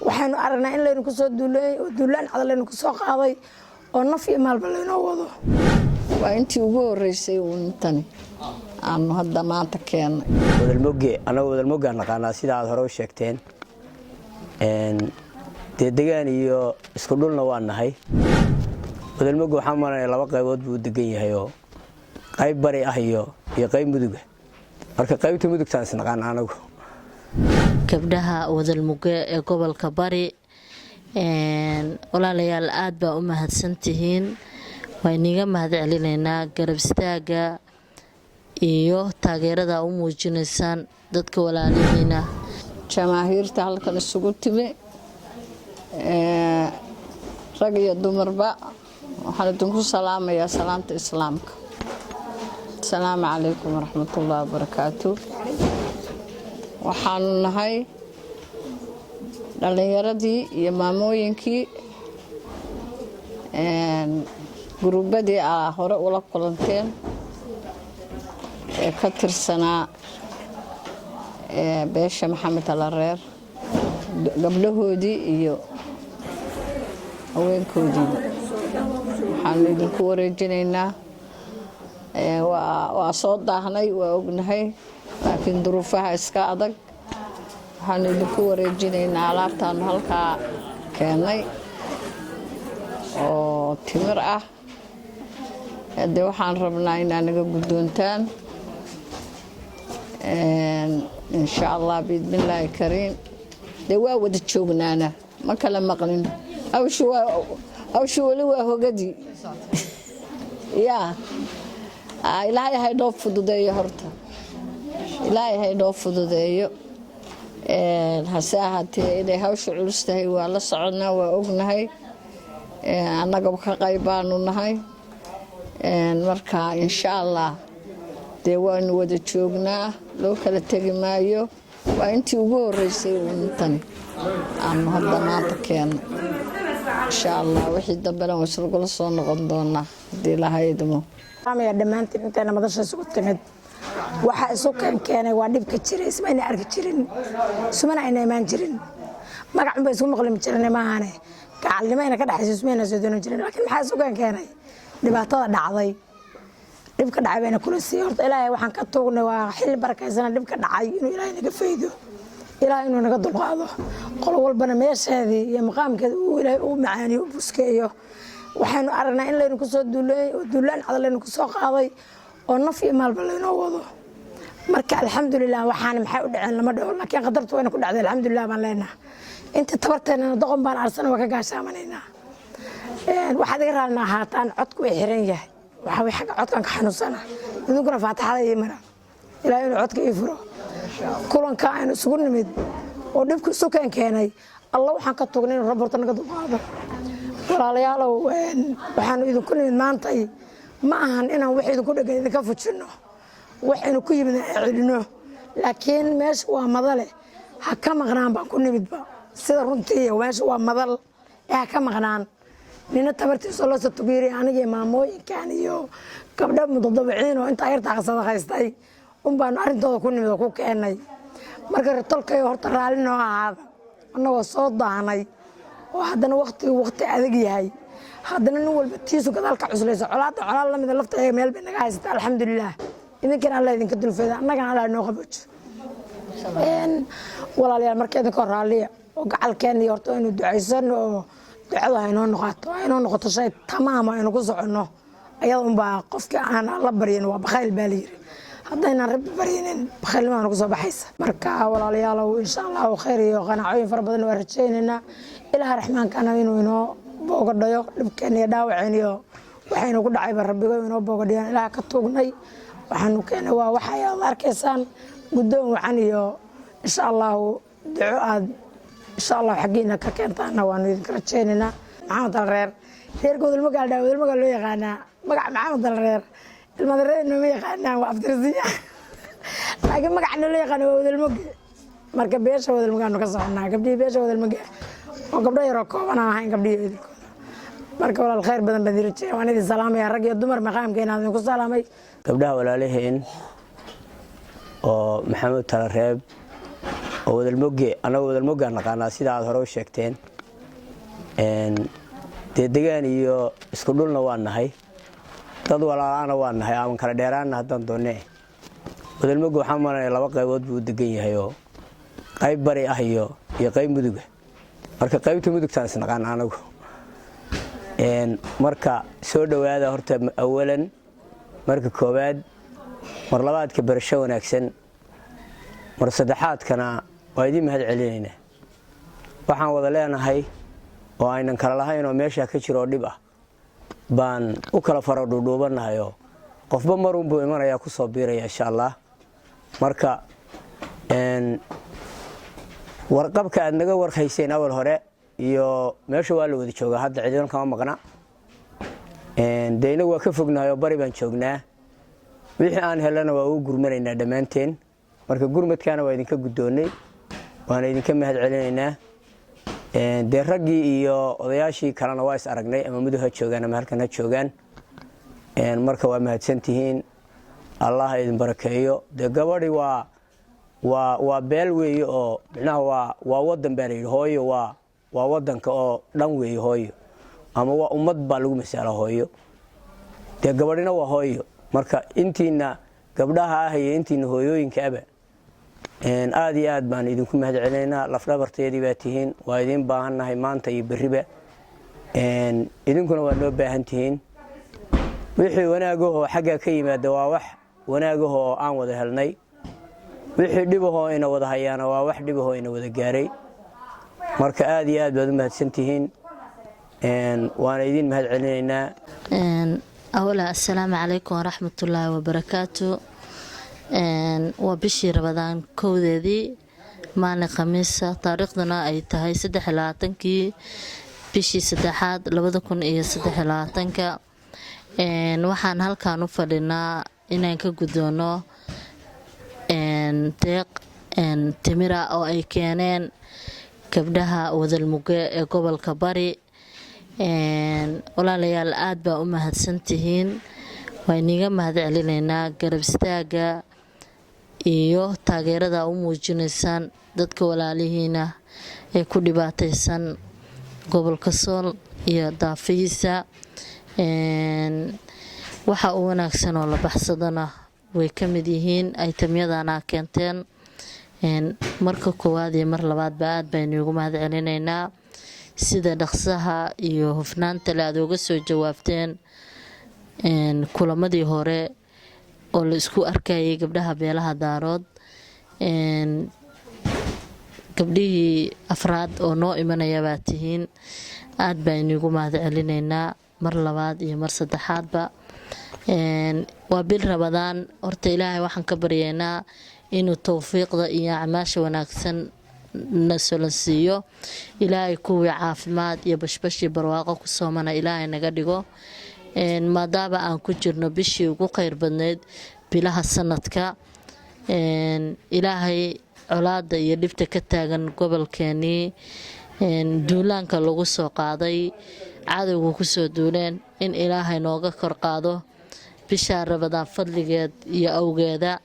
Waxaynu aragnaa in laynu kusoo duulay oo duulaan cad laynu kusoo qaaday oo naf iyo maalba laynoo wado. Waa intii ugu horeysay uun intani aanu hadda maanta keennay. Wadalmoge, annagu Wadalmogaan naqaanaa. Sida aad hore u sheegteen, dee degaan iyo isku dhulna waa nahay. Wadalmoge waxaan malanaya laba qaybood buu u degan yahay, oo qayb bari ah iyo qayb muduga. Marka qaybta mudugtaan isnaqaana anagu. Gabdhaha Wadalmuge ee gobolka Bari, walaalayaal, aada baa u mahadsantihiin. Waa iniga mahad celinaynaa garab istaaga iyo taageerada u muujinaysaan dadka walaalihiina. Jamaahiirta halkan isugu timi, rag iyo dumarba, waxaan idinku salaamayaa salaamta Islaamka. Asalaamu calaykum waraxmatullaahi wabarakaatu. Waxaanu nahay dhallinyaradii iyo maamooyinkii guruubadii aa hore ula kulanteen ee ka tirsanaa beesha Maxamed Talareer, gabdhahoodii iyo haweenkoodiiba. Waxaanu idinku wareejinaynaa, waa soo daahnay, waa ognahay, laakiin duruufaha iska adag. Waxaanu idinku wareejinaynaa alaabtaanu halkaa keennay oo timir ah. Dee waxaan rabnaa inaa naga guddoontaan, insha Allah, biidnillaahi kariim. Dee waa wada joognaana, ma kala maqlin. Hawshu weli waa hogadii. Yaa Ilaahay haynoo fududeeyo horta, Ilaahay haynoo fududeeyo. Hase ahaatee, inay hawsha culus tahay waa la soconnaa, waa ognahay, annagaba ka qayb baanu nahay. Marka insha Allah, dee waanu wada joognaa, loo kala tegi maayo. Waa intii ugu horeysay uun intani aanu hadda maanta keennay. Insha Allah, wixii dambena waa islagula soo noqon doonaa haddii Ilaahay idmo. Dhammaantiin intayna madasha isugu timid, waxaa isu keenkeenay waa dhibka jiray. Ismayna arki jirin, isumana ayna imaan jirin, magacunba isku maqlimi jirin maahane, gacalnimo ayna ka dhexayso ismayna soo doonan jirin. Laakiin maxaa isu keenkeenay? Dhibaatada dhacday, dhibka dhacay bayna kula siiyey. Horta Ilaahay waxaan ka tuugnay, waa xilli barakaysana, dhibka dhacay inuu Ilaahay naga faydo, Ilaahay inuu naga dulqaado, qolo walbana meesheedii iyo maqaamkeeda uu Ilaahay u macaaniyo, u buskeeyo. Waxaynu aragnaa in laynu kusoo duulay oo duulaan cad laynu kusoo qaaday oo naf iyo maalba laynoo wado. Marka alxamdulilah, waxaana maxay u dhaceen lama dhaho, laakiin qadartu wayna ku dhacday. Alxamdulilah baan leenaha. Inta tabarteennana doqon baan arsana, waa ka gaashaamanaynaa. Waxaad iga raalina ahaataan, codku way xiran yahay. Waxaa way xagga codkan ka xanuunsana. Idinkuna faataxada ii mara, Ilaahay inuu codka ii furo. Kulanka aynu isugu nimid oo dhibku isu keenkeenay, Alla waxaan ka tugnay inuu Rabbi horta naga dulqaado. Walaalayaalow, waxaanu idinku nimid maantay ma ahan inaan wax idinku dhegan idinka fujinno, waxaynu ku yimid aan celino, laakiin meesha waa madale, ha ka maqnaan baan ku nimidba. Sida runtii, meesha waa madal ee ha ka maqnaan nina tabartiisoo loo soo. Anigii maamooyinkan iyo gabdho mutadawiciin oo intaa yartaa sadaqaystay un baanu arrintooda ku nimid oo ku keennay. Marka tolkayo, horta raalli noo ahaada, annagoo soo daahnay oo haddana waktigu wakti adag yahay, haddana nin walba tiisu gadaal ka cuslayso. Colaadda colaad lamida lafta ayaga meel bay naga haysata. Alxamdulilah, idinkana Alla idinka dulfeeda, annagana Alla noo qaboojo. Walaalayaal, marka idinkoo raalliya oo gacalkeen iyo horta aynu ducaysano oo ducadu haynoo noqoto, haynoo noqoto shay tamaama aynu ku soconno. Ayada unbaa qofkii aan Alla baryin waa bakhayl baa layiri. Haddaynaan Rabbi baryinin, bakhaylnimaa nagu soo baxaysa. Marka walaalayaalow, insha Allahu khayr iyo qanaacooyin fara badan waa rajaynaynaa. Ilaaha Raxmaankana inuu inoo boogadhayo dhibkeen iyo dhaawaceen iyo waxaynu ku dhacayba, Rabbigo inoo boogadhayaan Ilaah ka tuugnay. Waxaanu keenay waa waxay aad arkaysaan, guddoon wacan iyo insha Allahu duco aad insha Allahu xaggiina ka keentaana waanu idinka rajaynaynaa. Maxamed Dalreer, reerka Wadalmagaal dhaa, Wadalmagaal loo yaqaanaa magaca Maxamed Dalreer. Ilmadareer nooma yaqaanaan, waa abtirsiya, laakiin magaca naloo yaqaana waa Wadalmoge. Marka beesha Wadalmogaanu ka soconaa, gabdhihii beesha Wadalmoge oo gabdho yaroo kooban aan ahayn, gabdhihii idinkooda. Marka walaal, khayr badan baan idin rajeeya. Waan idin salaamaya, rag iyo dumar, maqaamkeena idinku salaamay. Gabdhaha walaalaheen oo Maxamed Talareeb. Oo Wadalmoge, annaga Wadalmogaan naqaanaa, sida aad hore u sheegteen. Dee degaan iyo isku dhulna waa nahay, dad walaalaana waa nahay, aaman kala dheeraanna haddaan doonnee. Wadalmoge waxaan malanaya laba qaybood buu u degan yahay, oo qayb bari ah iyo qayb muduga. Marka qaybta mudugtaan isnaqaan anagu. Marka soo dhowaada horta awalan, marka koowaad, mar labaadka barasho wanaagsan, mar saddexaadkana waa idiin mahad celinaynaa. Waxaan wada leenahay oo aynan kala lahayn oo meeshaa ka jiro oo dhib ah baan u kala faro dhuudhuubannahayoo qofba marunbuu imanayaa, ku soo biiraya insha Allah. Marka warqabka aad naga warhayseen awal hore iyo meesha waa la wada joogaa hadda, ciidan kama maqna. Dee inagu waa ka fognahay oo bari baan joognaa. Wixii aan helana waa ugu gurmanaynaa dhammaanteen. Marka gurmadkaana waa idinka guddoonnay, waana idinka mahad celinaynaa. Dee raggii iyo odayaashii kalena waa is aragnay, ama mudug ha joogaan ama halkan ha joogaan. Marka waa mahadsantihiin, Allah idin barakeeyo. Dee gabadhi waa beel weeye, oo micnaha waa wadan baa layidhi. Hooyo waa wadanka oo dhan weeye hooyo, ama waa ummad baa lagu masaala hooyo. Dee gabadhina waa hooyo. Marka intiina gabdhaha ah iyo intiina hooyooyinka aba, aad iyo aad baan idinku mahad celinaynaa. Lafdhabarteedii baa tihiin, waa idiin baahannahay maanta iyo berriba, idinkuna waa noo baahan tihiin. Wixii wanaagahoo xaggaa ka yimaada waa wax wanaagahoo aan wada helnay, wixii dhibahoo ina wada hayaana waa wax dhibahoo ina wada gaaray. Marka aad iyo aad baad u mahadsantihiin, waana idiin mahad celinaynaa. Awala, assalaamu calaykum waraxmatullaahi wabarakaatu. Waa bishii Rabadaan 1deedii, maalin Khamiisa, taariikhduna ay tahay 23-kii bishii saddexaad 2023-ka. Waxaan halkan u fadhinaa inaan ka gudoono deeq timira oo ay keeneen gabdhaha Wadalmuge ee gobolka Bari. Walaalayaal, aad baa u mahadsantihiin, waa iniga mahad celinaynaa garab istaaga iyo taageerada u muujinaysaan dadka walaalihiina ee ku dhibaataysan gobolka Sool iyo daafihiisa. Waxa u wanaagsan oo la baxsadona way ka mid yihiin item-yadana keenteen. Marka koowaad iyo mar labaadba aad baynu igu mahad celinaynaa sida dhaqsaha iyo hufnaanta le aad uga soo jawaabteen kulamadii hore oo la isku arkayay gabdhaha beelaha Daarood. Gabdhihii afraad oo noo imanaya baa tihiin. Aad baynu igu mahad celinaynaa mar labaad iyo mar saddexaadba. Waa bil Rabadaan. Horta Ilaahay waxaan ka baryeynaa inuu towfiiqda iyo acmaasha wanaagsan na solansiiyo. Ilaahay kuwii caafimaad iyo bashbash iyo barwaaqo ku soomana Ilaahay naga dhigo, maadaama aan ku jirno bishii ugu kheyr badneyd bilaha sanadka. Ilaahay colaada iyo dhibta ka taagan gobolkeenii, duulaanka lagu soo qaaday, cadowga kusoo duuleen, in Ilaahay nooga kor qaado bishaa Rabadaan fadligeed iyo awgeeda.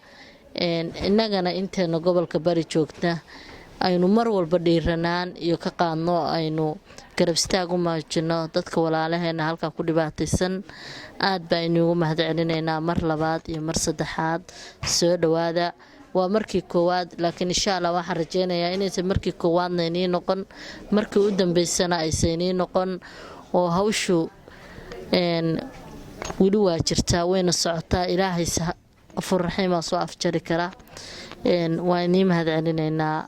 Innagana inteena gobolka Bari joogta aynu mar walba dhiiranaan iyo ka qaadno, aynu garab istaag u maajino dadka walaalaheena halkaa ku dhibaataysan. Aad baa inuugu mahad celinaynaa mar labaad iyo mar saddexaad. Soo dhawaada. Waa markii koowaad, laakiin insha Allah waxaan rajeynayaa inaysan markii koowaadna inii noqon, markii u dambeysana aysan inii noqon, oo hawshu weli waa jirtaa, wayna socotaa. Ilaahay qafuur raxiimaa soo afjari kara. Waa inii mahad celinaynaa.